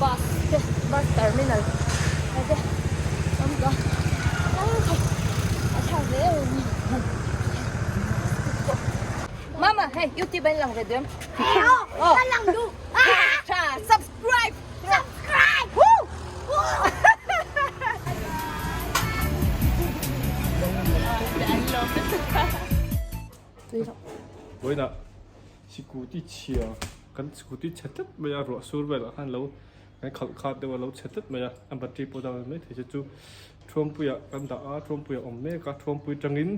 Bus te bus terminal a te awm tawh a a tha hle a ni. Mama hei youtube ah in lang ve duh em? Aw ka lang duh. Tha subscribe. Subscribe. Woo. Vawiinah Sikuti chhia kan sikuti chhe tlat mai a ruah sur velah khan lo kan khalh khat deuh a lo chhe tlat mai a a battery pawh dang mai thei che chu Thuampuiah kan dah a Thuampuiah awm mek a Thuampui tangin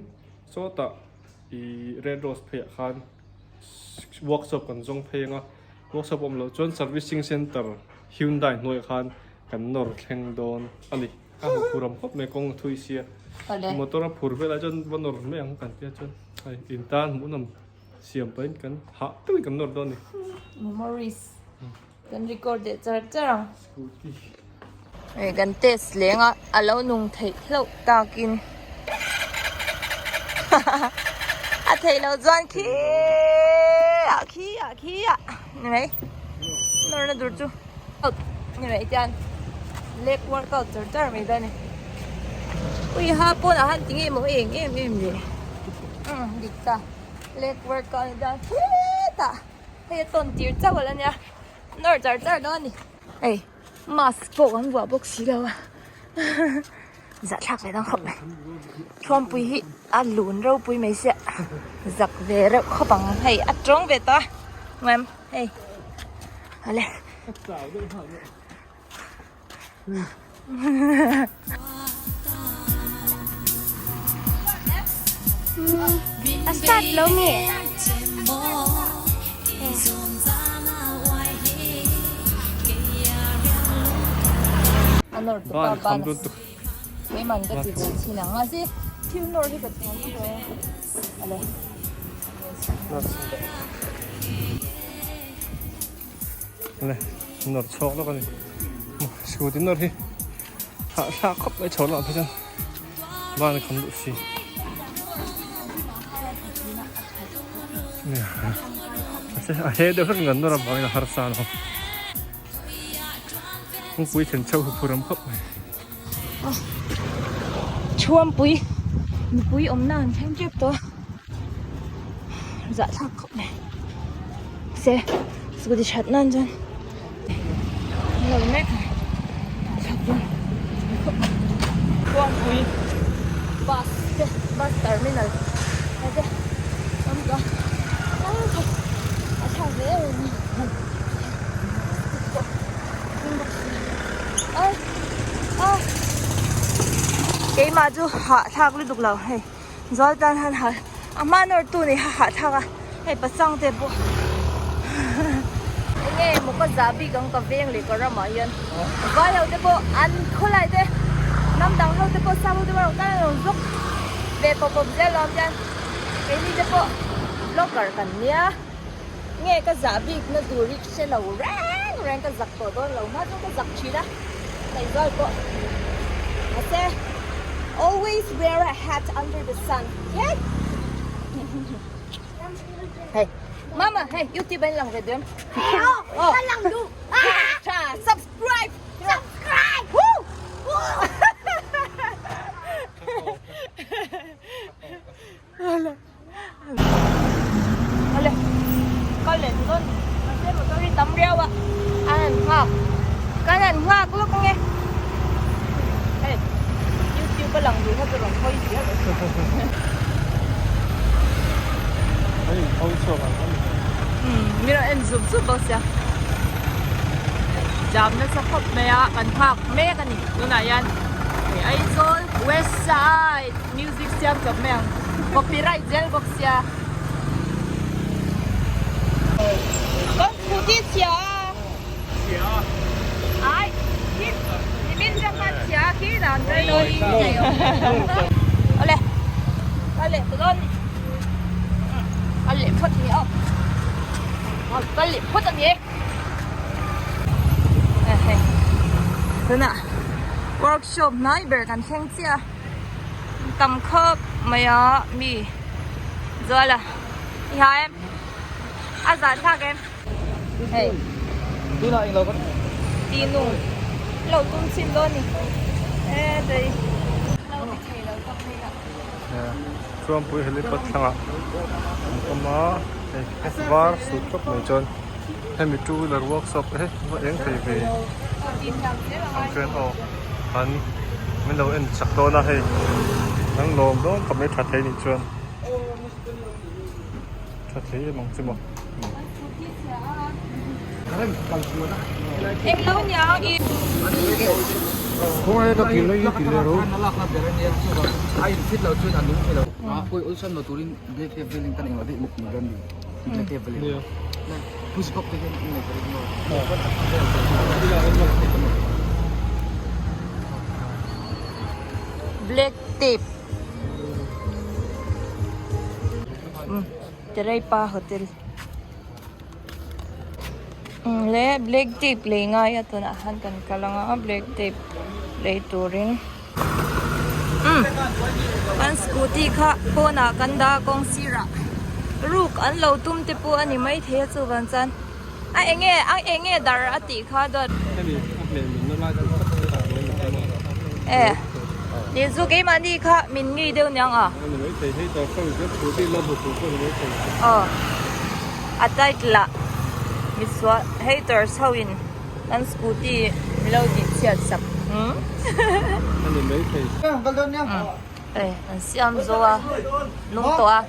sawtah ih red rose pheiah khan workshop kan zawng phei ang a workshop awm loh chuan servicing center Hyundai hnuaiah khan kan nawr thleng dawn a ni a hmu phur awm khawp mai kawng a thui sia motor a phur velah chuan va nawr mai ang kan tia chuan hei in tan hmuhnawm. Siam pahin kan hah deuhin kan nawr dawn a ni. Memories kan record leh char char ang. Scooty. Hei kan test leng a, a lo nung theih hlauh takin a theih loh chuan khi ah khi ah khi ah ni mai nawrna tur chu ni mai chuan leg workout char char mai dawn a ni. Ui ha pawnah han ti ngei maw eng em em le. Umm dik ta leg workout a ni ta hetah hei a tawn tir chauh ala nia nawr char char dawn a ni hei mask pawh kan vuah bawk si lo a zahthlak ve dang khawp mai thuampui hi a lun ropui mai sia zak ve reuh khawp ang hei a tawng ve tawh a ngam hei awle. A start lo mi? A nawr tuk a ban keiman ka ti ve thin ang a si thil nawr hi ka thiam hle ale. Le nawr chhuak lawk a ni scooty nawr hi hahthlak khawp mai chho lamah phei chuan van a kham duh si a he deuh hlek ngan nawr avangin a harsa lo kawngpui thlen chho hu phur awm khawp mai. Thuampui mipui awmna an thleng tep tawh a zahthlak khawp mai se scooty that nan chuan an lo mek thlak dawn khawp mai Thuampui bus te bus terminal te te awm tawh a a thlak hle a ni. Keimah chu hahthlak lutuk lo hei zual tan han ha a hma nawr tu nih kha hahthlak a hei pasang te pawh enge maw ka zah bik ang ka veng leh ka ramah hian vai ho te pawh an khawlai te hnam dang ho te pawh sap ho te pawh an rawn kal a rawn vlog ve pawp pawp zel lo hian keini te pawh vlogger kan nia. Nge ka zah bik na tur hi hre lo reng reng ka zak tawh dawn lo hma chu ka zak thin a ngaihzual pawh mahse always wear a hat under the sun okay hei mama hei youtube ah in lang ve duh em Aw ka lang duh tha subscribe subscribe woo Awle kal leh dawn mahse motor hi tam riau a an han nghak kan han nghak lawk ange hei youtube a lang duh kha chu rawn hawi zel umm min rawn en zup zup bawk sia jam nasa khawp mai a kan nghak mek a ni tunah hian hei Aizawl west side. Music siam chawp mai ang copyright zel bawk sia. Kan scooty chhia a. Chhia a. Ai khi nimin ka hman chhia a khi dan rei dawn. Awle kal leh ta dawn ni. Kal leh phawt a ni aw. Kal leh phawt a ni e. Hei tunah workshop hnai ber kan thleng chiah a. Tam khawp mai a mi zual a i ha em a zah thlak em hei tunah englo kan. Ti nung lo tum chin dawn ni e dei lo ti thei lo tak mai a. Chuanpui helipad thlangah an awm a hei var sut tawp mai chuan hemi two wheeler workshop he va eng thei ve ang chuan aw an min lo en chak dawn a hei an lawm dawn khawp mai tha thei nih chuan tha thei em ang chu maw. Black tape. Tereipa hotel le black tape lei ngai a tunah khan kan kal ang a black tape lei turin umm kan scooty kha pawnah kan dah a kawng sirah ruk an lo tum te pawh a ni maithei a chuvang chuan a enge a enge dar a tih kha dawt e ni chu keimahni kha min ngei deuh niang a aw a title ah misual haters ho in kan scooty milo tih chhiat sak umm e an siam zo a nung tawh a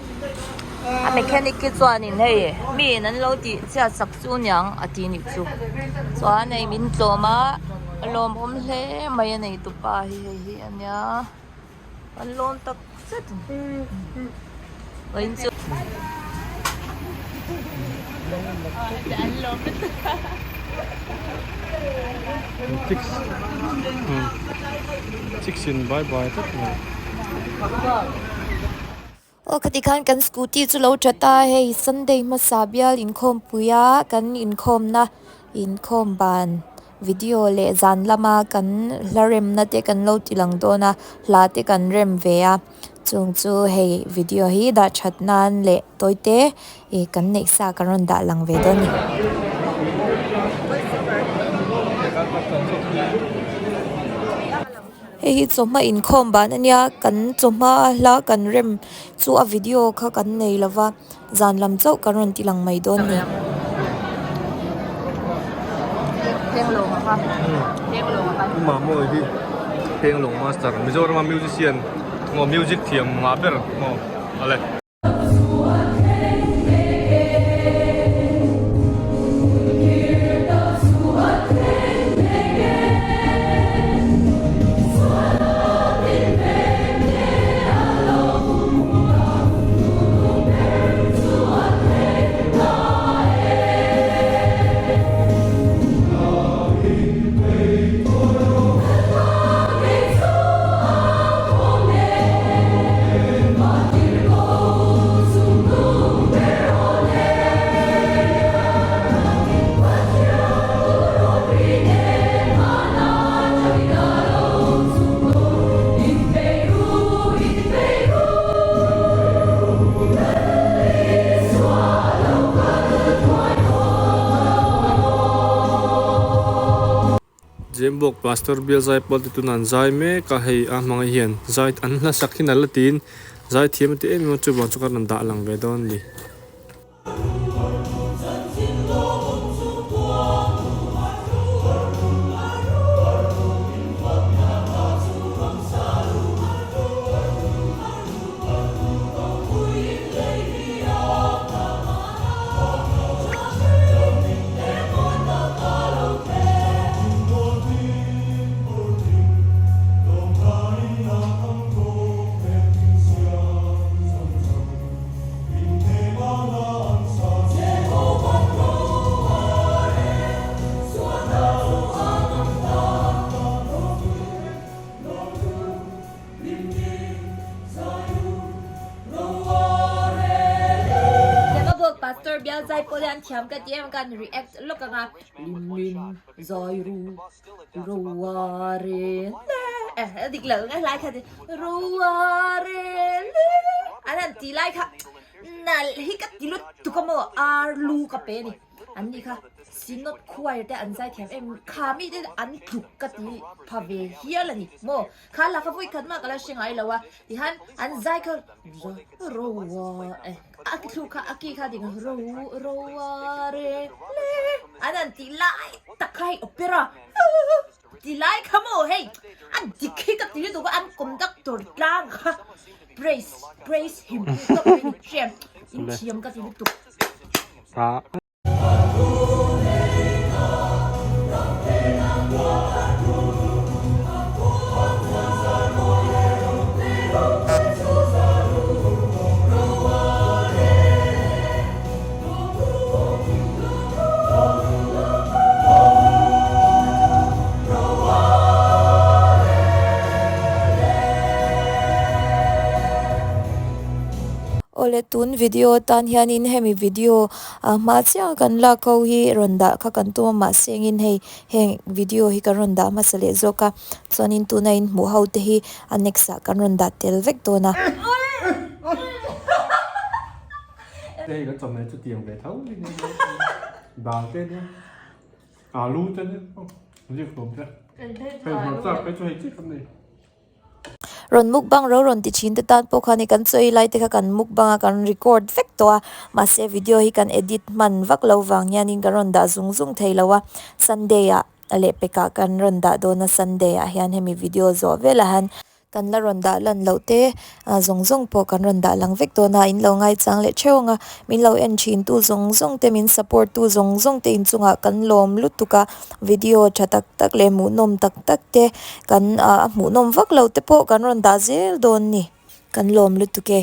a mechanic hi chuanin hei miin an lo tih chhiat sak chu niang a ti nih chu chuan hei min tlawm a a lawmawm hle mai a nei tupa hi hei hi a nia an lawm tak zet a ni vawiin chu Chicks in bye bye tlat mai. Aw khati khan kan scooty chu lo that a hei Sunday hmasa bial inkhawmpui a kan inkhawmna inkhawm ban video leh zan lama kan hla remna te kan lo ti lang dawn a hla te kan rem ve a chung chu hei video hi dah that nan leh tawi te ih kan neih sa kan rawn dah lang ve dawn a ni. Hei hi chawhma inkhawm ban a nia kan chawhma hla kan rem chu a video kha kan nei lo va zan lam chauh kan rawn ti lang mai dawn a ni. Mizoram a musician music thiam ngah ber maw ale. Zembawk Pastor bial zai pawl te tuna an zai mek a hei a hmangah hian zai an hla sak hi nalh a tiin zai thiam a ti em em a chuvang chu ka rawn dah lang ve dawn a ni. Zemabawk Pastor bial zai pawh hian thiam ka ti em kan react lawk ang a Lim zai ru roa re le eh a dik lo nge hlai kha ti roa re le an han ti lai kha nalh hi ka ti lut tuk a maw ar lu ka pe a ni an ni kha. Synod Choir te an zai thiam em kha mi te an tluk ka ti pha ve hial a ni maw kha la kha vawi khat mah ka la hre ngai lo a tihan an zai kha ro a eh a thlu kha a ki kha ding ro ro a re le an han tih lai tak kha hei opera ti lai kha maw hei a dik hi ka ti lutuk a an conductor tlang kha praise praise him tawp mai ni hriam in thiam ka ti lutuk. Awle tun video atan hianin hemi video a hma chiah kan lak ho hi rawn dah kha kan tum a mahse engin hei heng video hi kan rawn dah hmasa leh zawk a chuanin tuna in hmuh ho te hi a next ah kan rawn dah tel vek dawn a. Hei kan chawhmeh chu tiang ve tho ni dal te nia alu te nia ziak hlawm te hei hmarcha phei chu hei chiah kan nei. Rawn mukbang ro rawn ti thin te tan pawh khan i kan chawi lai te kha kan mukbang a kan record vek tawh a mahse video hi kan edit hman vak lo vang hianin kan rawn dah zung zung thei lo a Sunday ah lehpekah kan rawn dah dawn a Sunday ah hian hemi video zawh velah hian Kan la rawn dah lan loh te zawng zawng pawh kan rawn dah lang vek dawn a, in lo ngaichang leh theuh ang a, min lo en thin tu zawng zawng te, min support tu zawng zawng te inchungah kan lawm lutuk a, video tha tak tak leh hmuhnawm tak tak te kan a hmuhnawm vak lo te pawh kan rawn dah zel dawn ni, kan lawm lutuk e.